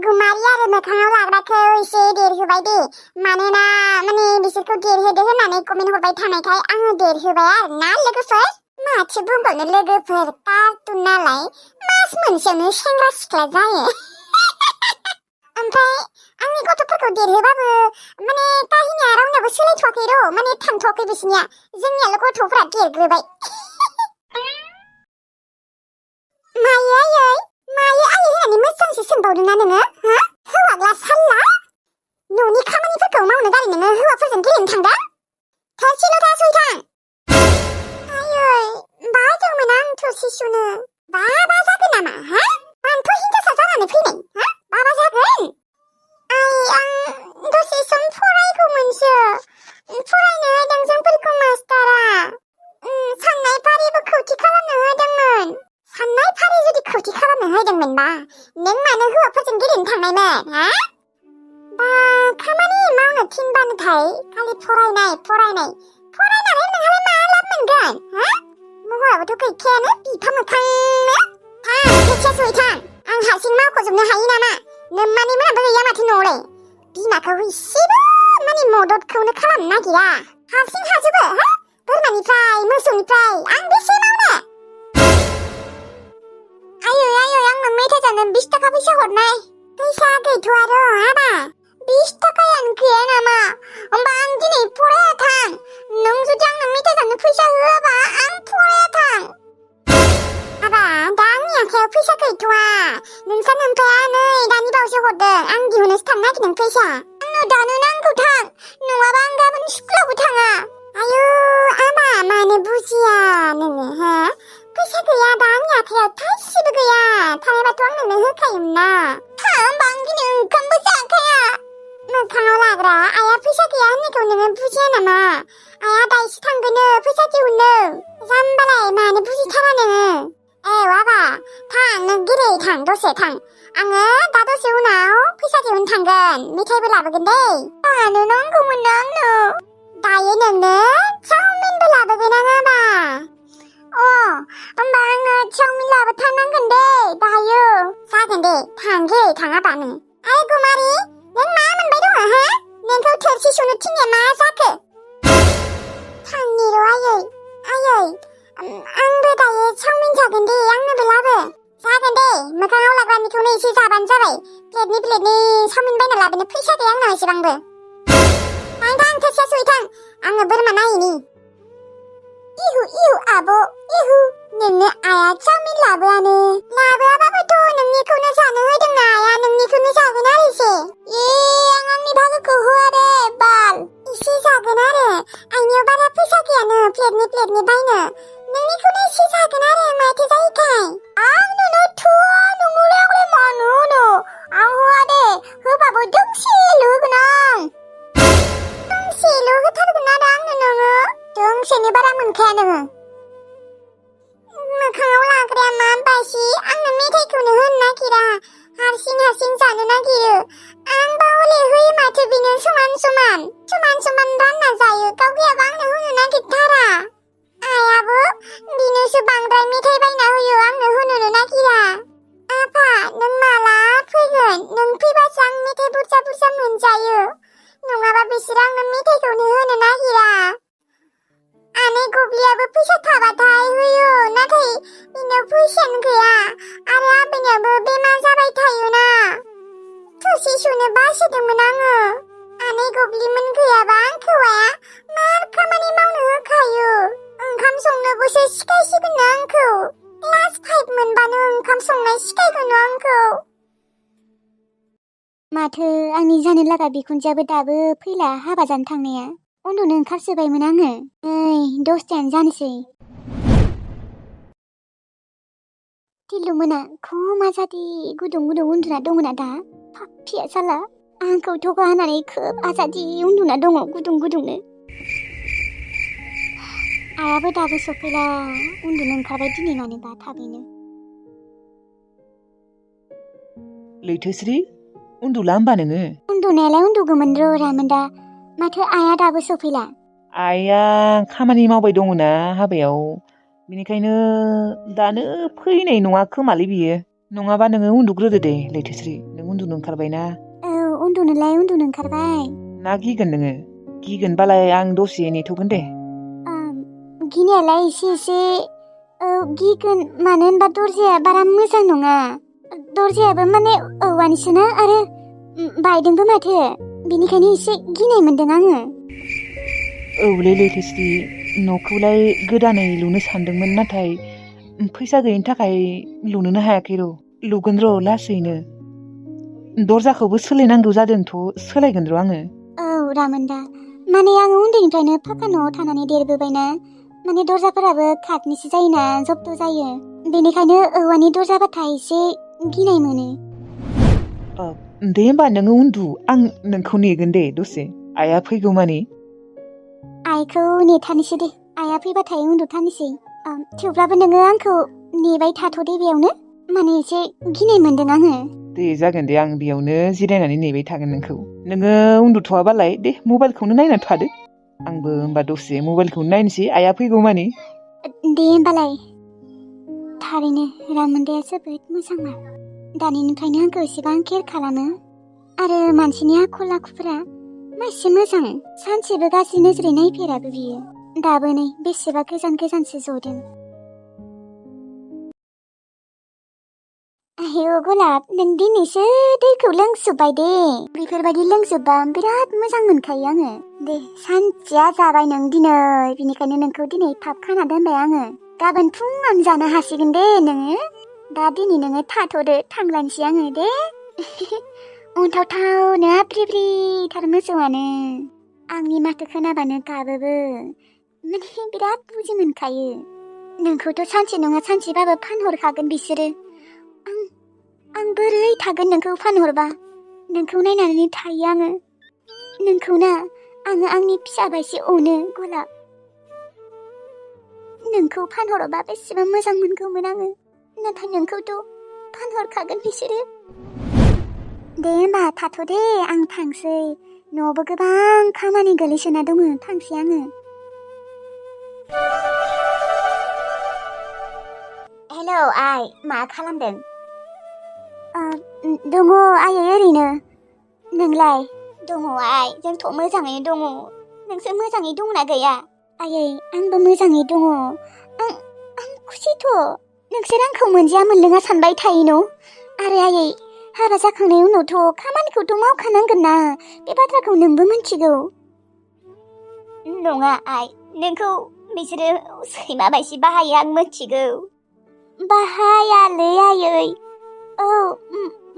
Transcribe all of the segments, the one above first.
गुमारि आरो मोखाङाव लाग्राखौ एसे देरहोबाय दे मानोना माने बिसोरखौ देरहोदो होननानै कमेन्ट हरबाय थानायखाय आङो देरहोबाय आरोना लोगोफोर माथो बुंबावनो लोगोफोर कार्टुन नालाय मास मोनसेयावनो सेंग्रा सिख्ला जायो ओमफ्राय आंनि गथ'फोरखौ देरहोबाबो माने काहिनिया रावनाबो सोलायथ'वाखै र' माने थांथ'वाखै बिसोरनिया जोंनियाल' गथ'फोरा देरग्रोबाय मायो आयै होननानै मोजांसो सोंबावदोंना नोङो हा हौवाग्ला साल्ला न'नि खामानिफोरखौ मावनो गारि नोङो हौवाफोरजों गेलेनो थांदों थोरसि लथा सुइथां आयै बायदोंमोन आं थोरसि सुनो बाबा जागोन नामा हा आंथ' हिनजावसा जानानै फैनाय हा बाबा जागोन आं दसे सम फरायगौमोनसो फरायनो होदों जोंफोरखौ मास्टारा साननाय फारिबो खौथि खालामनो होदोंमोन साननाय फारि जुदि खौथि खालामनो होदोंमोनबा नों मानो हौवाफोरजों गेलेनो थांनायमोन हा बा खामानि मावनो थिनबानोथाय खालि फरायनानै नोंहालाय मा लाब मोनगोन हा महराबोथ' गैखायानो बिफा मोखांनो थां खोथिया सुइथां आं हारसिं मावख'जोबनो हायो नामा नोम्मानि मोनाबो गैया माथो न'आवलाय बिमाखौ एसेबो माने मददखौनो खालामनो नागिरा हारसिं हाजोबो हा बोरमानिफ्राय मोसौनिफ्राय आं बेसे मावनो आयै आंनो मेथाइ जानो 20 थाखा फैसा हरनाय फैसा गैथ'आ र' हाबा 20 थाखायानो गैया नामा होमबा आं दिनै फराया थां नों जुदि आंनो मेथाइ जानो फैसा होआबा आं फराया थां हाबा दा आंनि आखायाव फैसा गैथ'आ नोंसा नोमफाया नै दानि बावसो हरदों आं दिहुननोसो थांनो नागिरदों फैसा आंनो दानो नांगौ थां नङाबा आं गाबोन स्कुलावबो थाङा आयु आबा मानो बुजिया नोङो हा फैसा गैया दा आंनि आखायाव थाइसेबो गैया थानायबाथ' आं नोंनो होखायोमोन ना होमबा आं दिनै ओंखामबो जाखाया मोखाङाव लाग्रा आइया फैसा गैया होननायखौ नोङो बुजिया नामा आइया दाइसो थांगोनो फैसा दिहुननो जाम्बालाय मानो बुजिथारा नोङो बाबा थां नों गेले थां दसे थां आङो दा दसे उनाव फैसा दिहुननो थांगोन मेथाइबो लाबोगोन दै दानो नांगौमोन ना आंनो दायो नोंनो चाउमिनबो लाबोगोन आं आबा होमबा आङो चाउमिन लाबोथारनांगोन दे दायो जागोन दे थाङाबा नों आइ गुमारि नों मा मोनबाय दङ हा नोंखौ थोरसि सुनो थिननाया मा जाखो थांनि र' आयै आंबो दायो चाउमिन जागोन दे आंनोबो लाबो जागोन दे मोखाङाव लाग्रानिखौनो एसे जाबानो जाबाय प्लेटनि चाउमिन बायना लाबोनो फैसा गैया आंनाव एसेबांबो थां थोरसिया सुइथां आङो बोरमा नायैनि इहु आब' इहु नोंनो आइया चाउमिन लाबोआबाबोथ' नोंनिखौनो जानो होदोंना आइया नोंनिखौनो जागोन आरो एसे आं आंनि बाहागोखौ होआ दे बाल एसे जागोन आरो आइनियाव बारा फैसा गैयानो प्लेटनि बायनो नोंनिखौनो एसे जागोन आरो माथो जायोथाय आं नोंनो नोंनोलाय आंलाय मानो होनो आं होआ दे होबाबो दोंसेल' होगोन आं दोंसेल' होथारगोन आरो आंनो नोङो दोंसेनि बारा मोनखाया नोङो मोखाङाव लाग्राया मा बायसि आंनो मेथाइखौनो होनो नागिरा हारसिं जानो नागिरो आंबा हले होयो माथो बेनो समान रानना जायो गाव गैयाबा आंनो होनो नागिरथारा आइयाबो बिनोसो बांद्राय मेथाइ बायना होयो आंनो होनोनो नागिरा आफा नों माला फैगोन नों फैबासो आं मेथाइ बुरजा मोनजायो नङाबा बिसोर आंनो मेथाइखौनो होनो नागिरा आनै गब्लियाबो फैसा थाबाथाय होयो नाथाय बिनाव फैसायानो गैया आरो आबैनाबो बेमार जाबाय थायोना थोरसि सुनो बासिदोंमोन आङो आनै गब्लिमोन गैयाबा आंखौ आइया मार खामानि मावनो होखायो ओंखाम संनोबोसो सिखायसिगोन आंखौ क्लास 5 मोनबानो ओंखाम संनाय सिखायगोन आंखौ माथो आंनि जानो लागा बिखुनजोयाबो दाबो फैला हाबा जानो थांनाया उन्दुनो ओंखारसोबायमोन आङो नै 10थायानो जानोसै टिलुमोना खमा जादि गुदुं उन्दुना दङना दा फाफ्लिया साला आंखौ थगा होनानै खोब आजादि उन्दुना दङ गुदुंनो आयाबो दाबो सफैला उन्दुनो ओंखारबाय दिनै मानोबा थाबैनो लैथोस्रि उन्दुला होमबा नोङो उन्दुनायालाय उन्दुगौमोन र' रामोनदा माथो आया दाबो सफैला आइया खामानि मावबाय दङना हाबायाव बेनिखायनो दानो फैनाय नङा खोमालै बियो नङाबा नोङो उन्दुग्रोदो दे लैथोस्रि, नों उन्दुनो ओंखारबायना। औ उन्दुनो ओंखारबाय। ना गिगोन नोङो? गिगोनबालाय आं दसे नेथ'गोन दे। गिनायालाय एसे गिगोन, मानो होनबा दरजाया बारा मोजां नङा। दरजायाबो माने औवानिसोना आरो बायदोंबो माथो, बेनिखायनो एसे गिनाय मोनदों आङो। औलै लैथोस्रि, न'खौलाय गोदानै लुनो सानदोंमोन, नाथाय फैसा गैयिनि थाखाय लुनोनो हायाखै र'। लुगोन र' लासैनो। दरजाखौबो सोलायनांगौ जादोंथ', सोलायगोन र' आङो। औ रामोनदा, माने आङो उन्दैनिफ्रायनो फाक्का न'आव थानानै देरबोबायना, माने दरजाफोराबो काठनिसो जायोना, जब्द जायो। बेनिखायनो औवानि दरजाबाथाय एसे गिनाय मोनो। दे होमबा नोङो उन्दु, आं नोंखौ नेगोन दे दसे, आइया फैगौमानि। आइखौ नेथानोसै दे, आइया फैबाथाय उन्दुथानोसै। थेवब्लाबो नोङो आंखौ नेबाय थाथ'दे बेयावनो, माने एसे गिनाय मोनदों आङो। दे जागोन दे, आं बेयावनो जिरायनानै नेबाय थागोन नोंखौ। नोङो उन्दुथ'वाबालाय दे मबाइलखौनो नायना थादो। आंबो होमबा दसे मबाइलखौनो नायनोसै आइया फैगौमानि। दे होमबालाय। थारैनो रामोनदाया जोबोद मोजांमोन। दानिनिफ्रायनो आंखौ एसेबां केयार खालामो, आरो मानसिनि आखल आखुफोरा मासे मोजां, सानसेबो गाज्रि नोजोरै नायफेराबो बियो। दाबो नै बेसेबा गोजानसो जदों। आयौ गलाब, नों दिनैसो दैखौ लोंजोब्बाय दे। बेफोरबायदि लोंजोब्बा बिराद मोजां मोनखायो आङो। दे, सानसेया जाबाय नों दिनै, बिनिखायनो नोंखौ दिनै थाब खाना दोनबाय आङो। गाबोन फुङावनो जानो हासिगोन दे नोङो। दा दिनै नोङो थाथ'दो, थांलायनोसै आङो दे। अन्थावथावनो आप्रिब्रिथार मोसौआनो। आंनि माथो खोनाबानो गाबोबो, माने बिराद बुजि मोनखायो। नोंखौथ' सानसे नङा सानसेबाबो फानहरखागोन बिसोरो। आं बोरै थागोन नोंखौ फानहरबा? नोंखौ नायनानै थायो आङो। नोंखौ ना आङो आंनि फिसा बायदि अनो गलाब। नोंखौ फानहरबा बेसेबां मोजां मोनगौमोन आङो, नाथाय नोंखौथ' फानहरखागोन बिसोरो। दे होमबा थाथ'दे, आं थांसै। न'आवबो गोबां खामानि गोलैसोना दङ, थांसै आङो। हेलौ आइ, मा खालामदों? दङ आयै ओरैनो। नोंलाय? दङ आइ, जोंथ' मोजाङैनो दङ। नोंसो मोजाङै दंना गैया? आयै, आंबो मोजाङै दङ। आं खुसिथ'। नोंसोर आंखौ मोनजाया मोनलोङा सानबाय थायो न'? आरो आयै, हाबा जाखांनायनि उनावथ' खामानिखौथ' मावखानांगोन ना, बे बाथ्राखौ नोंबो मिथिगौ। नङा आइ, नोंखौ बिसोरो सैमा बायदि बाहायो आं मिथिगौ। बाहायालै आयै। औ,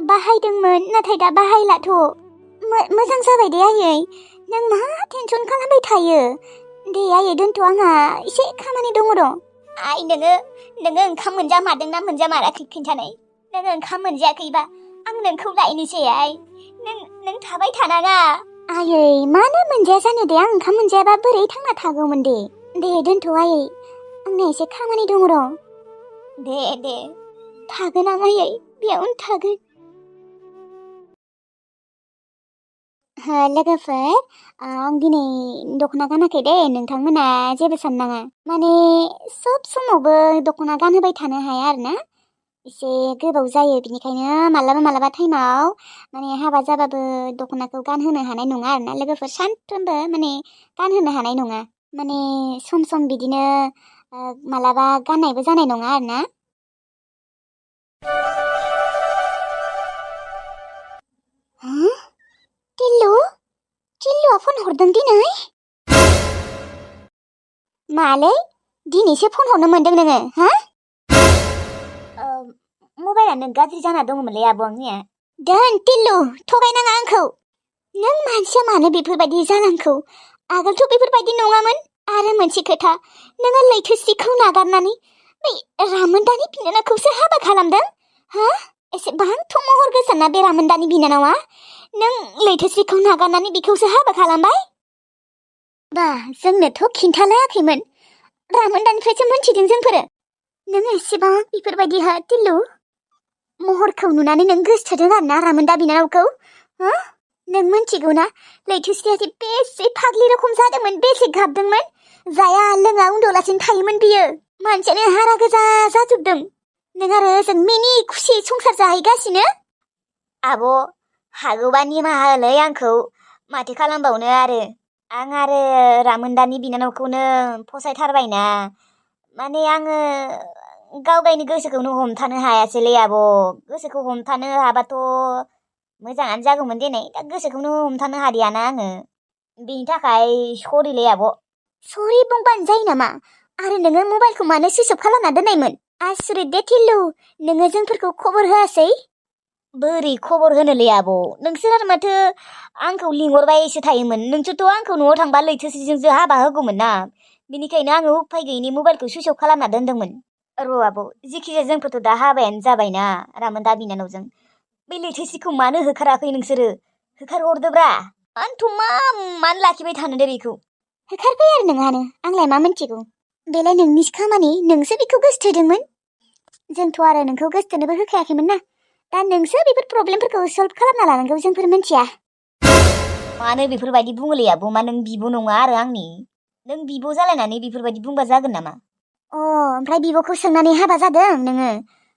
बाहायदोंमोन, नाथाय दा बाहायलाथ'। मोजां जाबाय दे आयै, नों मा टेनसन खालामबाय थायो? दे आयै दोनथ', आंहा एसे खामानि दङ र'। आइ, नोङो ओंखाम मोनजामारदोंना मोनजामाराखै खिन्थानाय? नोङो ओंखाम मोनजायाखैबा आं नोंखौ लायनोसै आइ। नों थाबाय थानाङा। आयै, मानो मोनजाया जानो दे, आं ओंखाम मोनजायाबा बोरै थांना थागौमोन दे। दे दोनथ' आयै, आंना एसे खामानि दङ र'। दे थागोन आं आयै, बेयावनो थागोन। लोगोफोर, आं दिनै दख'ना गानाखै दे, नोंथांमोना जेबो साननाङा। माने सब समावबो दख'ना गानहोबाय थानो हाया आरोना, एसे गोबाव जायो। बिनिखायनो मालाबा टाइमाव माने हाबा जाबाबो दख'नाखौ गानहोनो हानाय नङा आरोना लोगोफोर, सानफ्रोमबो माने गानहोनो हानाय नङा। माने सम बिदिनो मालाबा गाननायबो जानाय नङा आरोना। टिल्लुआ फन हरदों दिनै? मालै, दिनैसो फन हरनो मोनदों नोङो, हा? मबाइलानो गाज्रि जाना दङमोनलै आब' आंनिया। दोन टिल्लु, थगायनाङा आंखौ। नों मानसिया मानो बेफोरबायदि जानांगौ? आगोलथ' बेफोरबायदि नङामोन। आरो मोनसे खोथा, नोङो लैथोस्रिखौ नागारनानै बै रामोनदानि बिनानावखौसो हाबा खालामदों, हा? एसेबांथ' महर गोसाना बे रामोनदानि बिनानावा, नों लैथोस्रिखौ नागारनानै बेखौसो हाबा खालामबाय? बा, जोंनोथ' खिन्थालायाखैमोन। रामोनदानिफ्रायसो मोनथिदों जोंफोरो। नों एसेबां बेफोरबायदि हा टिल्लु? महरखौ नुनानै नों गोसोथोदों आरोना रामोनदा बिनानावखौ, हा? नों मिथिगौ ना, लैथोस्रिया बेसे फाग्लि रखम जादोंमोन, बेसे गाबदोंमोन? जाया लोङा उन्दुलासिनो थायोमोन बियो। मानसियानो हारा गोजा जाजोबदों। नों आरो जों मिनि खुसि संसार जाहैगासिनो। आब' हागौबा निमाहा होलै आंखौ। माथो खालामबावनो आरो आं आरो रामोनदानि बिनानावखौनो फसायथारबायना। माने आङो गावगायनि गोसोखौनो हमथानो हायासैलै आब'। गोसोखौ हमथानो हाबाथ' मोजाङानो जागौमोन दिनै। दा गोसोखौनो हमथानो हादियाना आङो। बेनि थाखाय सरिलै आब'। सरि बुंबानो जायो नामा? आरो नोङो मबाइलखौ मानो सुइच अफ खालामना दोननायमोन? आसुरित दे टिल्लु, नोङो जोंफोरखौ खबर होआसै? बोरै खबर होनोलै आब'? नोंसोर आरो माथो आंखौ लिंहरबायसो थायोमोन। नोंसोरथ' आंखौ न'आव थांबा लैथोस्रिजोंसो हाबा होगौमोन ना। बेनिखायनो आङो उफाय गैयिनि मबाइलखौ सुइच अफ खालामना दोनदोंमोन। र' आब', जिखिजाया जोंफोरथ' दा हाबायानो जाबायना रामोनदा बिनानावजों। बे लैथोस्रिखौ मानो होखाराखै नोंसोरो? होखारहरदोब्रा। मानो लाखिबाय थानो दे बेखौ? होखारबाय आरो नोंहानो, आंलाय मा मिन्थिगौ? बेलाय नोंनिसो खामानि, नोंसो बेखौ गोसोथोदोंमोन। जोंथ' आरो नोंखौ गोसोथोनोबो होखायाखैमोन ना। दा नोंसो बेफोर प्रब्लेमफोरखौ सल्भ खालामना लानांगौ, जोंफोर मिन्थिया। मानो बेफोरबायदि बुङोलै आब'? मा नों बिब' नङा आरो आंनि? नों बिब' जालायनानै बेफोरबायदि बुंबा जागोन नामा? ओमफ्राय बिब'खौ सोंनानै हाबा जादों नोङो?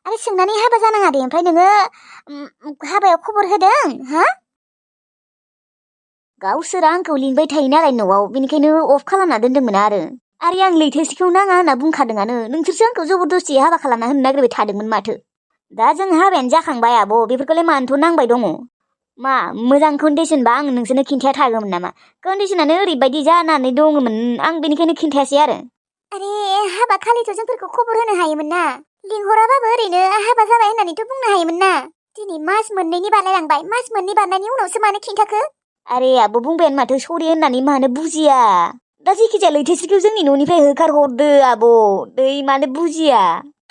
आरो सोंनानै हाबा जानाङा दे, ओमफ्राय नोङो हाबायाव खबर होदों हा? गावसोरा आंखौ लिंबाय थायो नालाय न'आव, बेनिखायनो अफ खालामना दोनदोंमोन आरो आं लैथोस्रिखौ नाङा होनना बुंखादोंआनो। नोंसोरसो आंखौ जबरदस्ति हाबा खालामना होनो नागिरबाय थादोंमोन माथो। दा जों हाबायानो जाखांबाय आब', बेफोरखौलाय मानोथ' नांबाय दङ? मा मोजां कन्डिसनबा आं नोंसोरनो खिन्थाया थागौमोन नामा? कन्डिसनानो ओरैबायदि जानानै दङमोन, आं बेनिखायनो खिन्थायासै आरो। आरे हाबा खालिथ' जोंफोरखौ खबर होनो हायोमोन ना। लिंहराबाबो ओरैनो हाबा जाबाय होननानैथ' बुंनो हायोमोन ना। दिनै मास मोननैनि बारलायलांबाय, मास मोननै बारनायनि उनावसो मानो खिन्थाखो? आरे आब' बुंबायानो माथो सरि होननानै, मानो बुजिया? दा जेखिजाया लैथोस्रिखौ जोंनि न'निफ्राय होखारहरदो आब'। दै मानो बुजिया?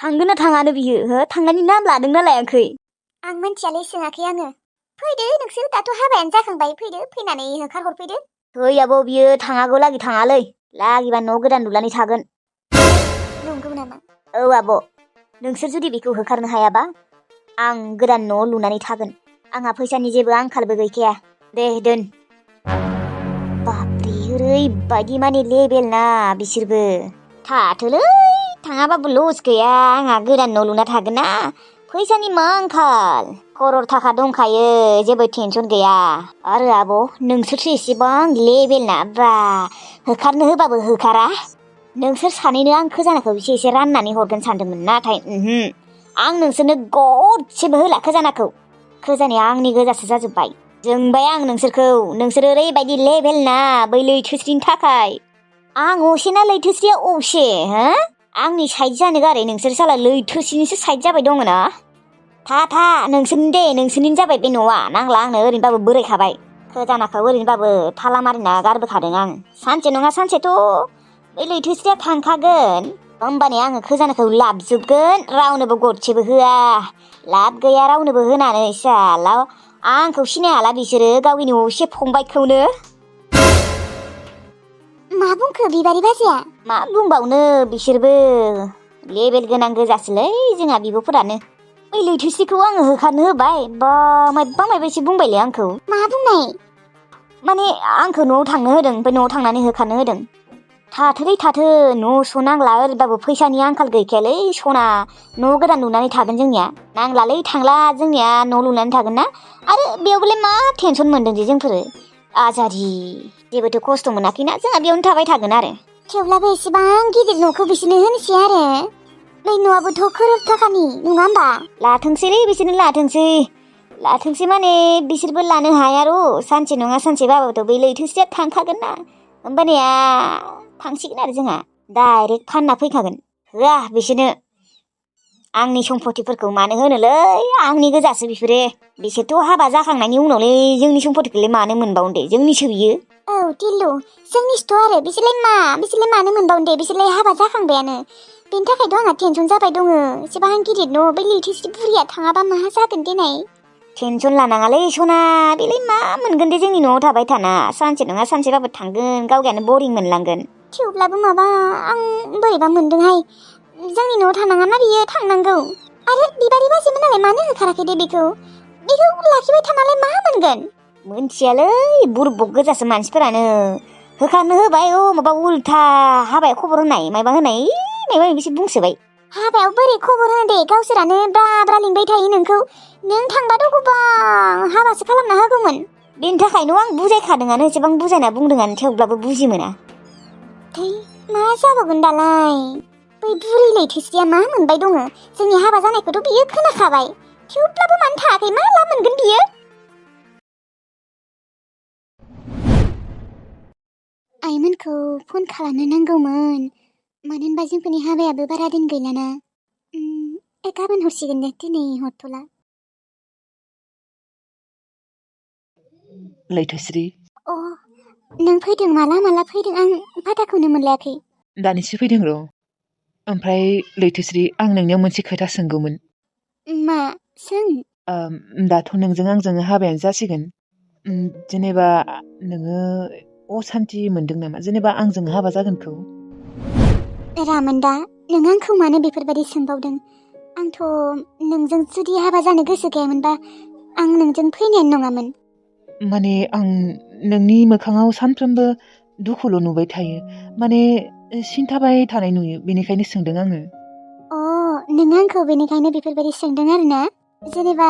थांगोन ना थाङानो बियो? हो, थांनायनि नाम लादोंना लायाखै? आं मिन्थियालै, सोङाखै आङो। फैदो नोंसोर, दाथ' हाबायानो जाखांबाय। फैदो, फैनानै होखारहरफैदो। थै आब', बियो थाङागौ लागै थाङालै। लागिबा न' गोदान लुनानै थागोन। नंगौ नामा? औ आब', नोंसोर जुदि बेखौ होखारनो हायाबा आं गोदान न' लुनानै थागोन। आंहा फैसानि जेबो आंखालबो गैखाया। दे दोन। बाब्रे, ओरैबायदि माने लेबेल ना बिसोरबो। थाथोलै, थाङाबाबो लस गैया। आंहा गोदान न' लुना थागोन ना। फैसानि मा आंखाल? खरर थाखा दंखायो, जेबो टेनसन गैया। आरो आब', नोंसोरसो एसेबां लेबेल ना बा, होखारनो होबाबो होखारा। नोंसोर सानैनो आं खोजानाखौ एसे राननानै हरगोन सानदोंमोन, नाथाय आं नोंसोरनो गरसेबो होला खोजानाखौ। खोजानाया आंनि गोजासो जाजोब्बाय। जोंबाय आं नोंसोरखौ। नोंसोर ओरैबायदि लेबेल ना बै लैथोस्रिनि थाखाय। आं असे ना लैथोस्रिया असे? हो, आंनि साइड जानो गारै नोंसोर साला लैथोस्रिनिसो साइड जाबाय दङ ना। था नोंसोरनि दे, नोंसोरनि जाबाय बे न'आ। नांला आंनो, ओरैनोबाबो बोरायखाबाय। खोजानाखौ ओरैनोबाबो थाला मारिना गारबोखादों आं। सानसे नङा सानसेथ' बे लैथोस्रिया थांखागोन। होमबाने आङो खोजानाखौ लाबजोबगोन, रावनोबो गरसेबो होआ। लाब गैया रावनोबो होनानै साला आंखौ सिनायहाला बिसोरो, गावनि असे फंबायखौनो। मा बुंखो बिबारि बाजैया? मा बुंबावनो, बिसोरबो लेबेल गोनां गोजासोलै जोंहा बिब'फोरानो। बै लैथोस्रिखौ आङो होखारनो होबाय, बा मायबासो बुंबायलै आंखौ। मा बुंनाय? माने आंखौ न'आव थांनो होदों, ओमफ्राय न'आव थांनानै होखारनो होदों। थाथोलै थाथो, न' स' नांला, ओरैबाबो फैसानि आंखाल गैखायालै सना। न' गोदान लुनानै थागोन जोंनिया। नांलालै, थांला, जोंनिया न' लुनानै थागोन ना। आरो बेयावबोलाय मा टेनसन मोनदों जे जोंफोरो? आजादि जेबोथ' खस्थ' मोनाखैना, जोंहा बेयावनो थाबाय थागोन आरो। थेवब्लाबो एसेबां गिदिर न'खौ बिसोरनो होनोसै आरो। बै न'आबोथ' खरर थाखानि नङा होमबा? लाथोंसैलै बिसोरनो, लाथोंसै माने बिसोरबो लानो हाया र'। सानसे नङा सानसेबाबोथ' बै लैथोस्रिया थांखागोन ना। होमबानिया थांसिगोन आरो जोंहा डाइरेक्ट फानना फैखागोन। होआ बिसोरनो। आंनि सम्पतिफोरखौ मानो होनोलै, आंनि गोजासो बिसोरो। बिसोरथ' हाबा जाखांनायनि उनावलाय जोंनि सम्पतिखौलाय मानो मोनबावनो दे, जोंनिसो बियो। औ टिल्लु, जोंनिसोथ' आरो बिसोरलाय मानो मोनबावनो दे, बिसोरलाय हाबा जाखांबायानो। बेनि थाखायथ' आंहा टेनसन जाबाय दङ। एसेबां गिदिर न', बै लैथोस्रि बुरिया थाङाबा मा जागोन देनाय? टेनसन लानाङालै सना, बेलाय मा मोनगोन दे जोंनि न'आव थाबाय थाना। सानसे नङा सानसेबाबो थांगोन, गावगायानो बरिं मोनलांगोन। थेवब्लाबो माबा आं बोरैबा मोनदोंहाय। जोंनि न'आव थानाङाना बियो, थांनांगौ। आरो बिबारि बाजैमोनालाय मानो होखाराखै दे बेखौ लाखिबाय थानालाय मा मोनगोन? मोनथियालै, बुरबक गोजासो मानसिफोरानो। होखारनो होबाय, माबा उल्था हाबायाव खबर होनाय, मायबा होनाय, मायबा मायबिसो बुंसोबाय। हाबायाव बोरै खबर होनो दे गावसोरानो ब्रा ब्रा लिंबाय थायो नोंखौ नों थांबाथ' गोबां हाबासो खालामना होगौमोन बेनि थाखायनो आं बुजायखादोंआनो एसेबां बुजायना बुंदोंआनो थेवब्लाबो बुजि मोना थै मा जाबावगोन दालाय बै बुरै लैथोसेया मा मोनबाय दङ जोंनि हाबा जानायखौथ' बियो खोनाखाबाय थेवब्लाबो मानो थायाखै मा लाब मोनगोन बियो आइमोनखौ फन खालामनो नांगौमोन मानो होनबा जोंफोरनि हाबायाबो बारा दिन गैलाना गाबोन हरसिगोन दे दिनै हरथ'ला लैथोश्री अ नों फैदों माला फैदों आं फाथाखौनो मोनलायाखै दानिसो फैदों र' ओमफ्राय लैथोश्री आं नोंनियाव मोनसे खोथा सोंगौमोन मा सों दाथ' नोंजों आंजों हाबायानो जासिगोन जेनेबा नोङो असान्थि मोनदों नामा जेनेबा आंजों हाबा जागोनखौ रामोनदा नों आंखौ मानो बेफोरबायदि सोंबावदों आंथ' नोंजों जुदि हाबा जानो गोसो गैयामोनबा आं नोंजों फैनायानो नङामोन माने आं नोंनि मोखाङाव सानफ्रोमबो दुखुल' नुबाय थायो माने सिन्थाबाय थानाय नुयो बेनिखायनो सोंदों आङो अ नों आंखौ बेनिखायनो बेफोरबायदि सोंदों आरोना जेनेबा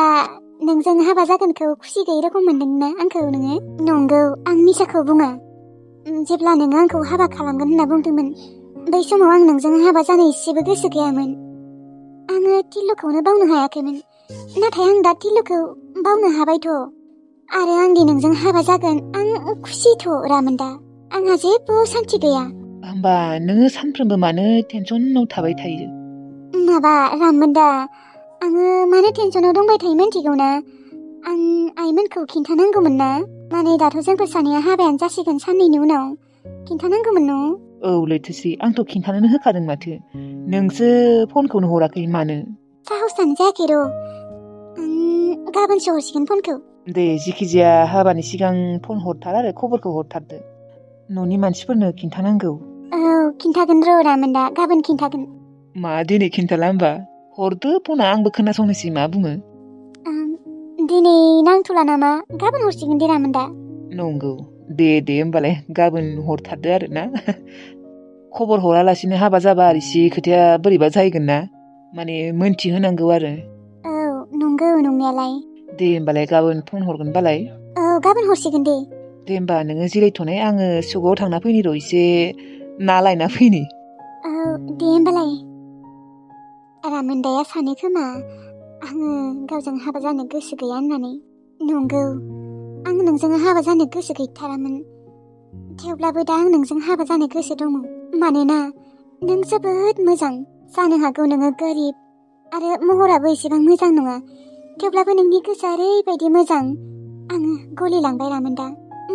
नोंजों हाबा जागोनखौ खुसि गैयै रखम मोनदोंना आंखौ नोङो नंगौ आं मिसाखौ बुङा जेब्ला नोङो आंखौ हाबा खालामगोन होनना बुंदोंमोन बै समाव आं नोंजों हाबा जानो एसेबो गोसो गैयामोन आङो टिल्लुखौनो बावनो हायाखैमोन नाथाय आं दा टिल्लुखौ बावनो हाबायथ' आरो आं दि नोंजों हाबा जागोन आं खुसिथ' रामोनदा आंहा जेबो सान्थि गैया होमबा नोङो सानफ्रोमबो मानो टेनसनाव थाबाय थायो माबा रामोनदा आङो मानो टेनसनाव दंबाय थायो मिन्थिगौना आं आइमोनखौ खिन्थानांगौमोन ना माने दाथ' जोंफोर सानैया हाबायानो जासिगोन साननैनि उनाव खिन्थानांगौमोन न' औ लैथोश्री आंथ' खिन्थानोनो होखादों माथो नोंसो फनखौनो हराखै मानो साहसानो जायाखै र' गाबोनसो हरसिगोन फनखौ दे जिखिजाया हाबानि सिगां फन हरथार आरो खबरखौ हरथारदो न'नि मानसिफोरनो खिन्थानांगौ औ खिन्थागोन र' रामोनदा गाबोन खिन्थागोन मा दिनै खिन्थाला होमबा हरदो फना आंबो खोनासंनोसै मा बुङो दिनै नांथ'ला नामा गाबोन हरसिगोन दे रामोनदा नंगौ दे होमबालाय गाबोन हरथारदो आरो ना खबर हरालासिनो हाबा जाबा एसे खोथाया बोरैबा जाहैगोन ना माने मोनथिहोनांगौ आरो औ नंगौ नंनायालाय दे होमबालाय गाबोन फन हरगोन बालाय औ गाबोन हरसिगोन दे होमबा नोङो जिरायथ'नाय आङो सुगआव थांना फैनि र' एसे ना लायना फैनि औ दे होमबालाय रामोनदाया सानो खोमा आङो गावजों हाबा जानो गोसो गैया होननानै नंगौ आं नोंजों हाबा जानो गोसो गैथारामोन थेवब्लाबो दा आं नोंजों हाबा जानो गोसो दङ मानोना नों जोबोद मोजां जानो हागौ नोङो गोरिब आरो महराबो एसेबां मोजां नङा थेवब्लाबो नोंनि गोसोआ ओरैबायदि मोजां आङो गलिलांबाय रामोनदा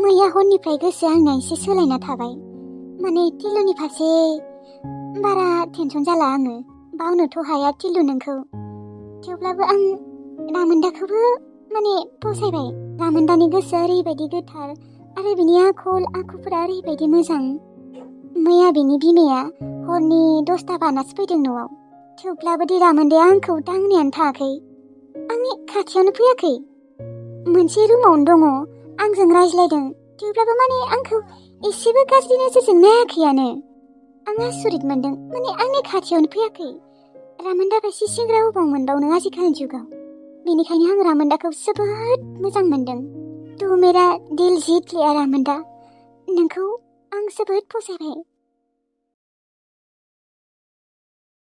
मैया हरनिफ्राय गोसोआ आंना एसे सोलायना थाबाय माने टिल्लुनि फारसे बारा टेनसन जाला आङो बावनोथ' हाया टिल्लु नोंखौ थेवब्लाबो आं रामोनदाखौबो माने फसायबाय रामोनदानि गोसोआ ओरैबायदि गोथार आरो बिनि आखल आखुफोरा ओरैबायदि मोजां मैया बिनि बिमाया हरनि 10ता बारनासो फैदों न'आव थेवब्लाबो दि रामोनदाया आंखौ दांनायानो थायाखै आंनि खाथियावनो फैयाखै मोनसे रुमावनो दङ आंजों रायज्लायदों थेवब्लाबो माने आंखौ एसेबो गाज्रि नोजोरजों नायाखैयानो आं आसुरित मोनदों माने आंनि खाथियावनो फैयाखै रामोनदा बायदि सेंग्रा अबाव मोनबावनो आजिखालिनि जुगाव बेनिखायनो आं रामोनदाखौ जोबोद मोजां मोनदों तू मेरा दिल जीत लिया रामोनदा नोंखौ आं जोबोद फसायबाय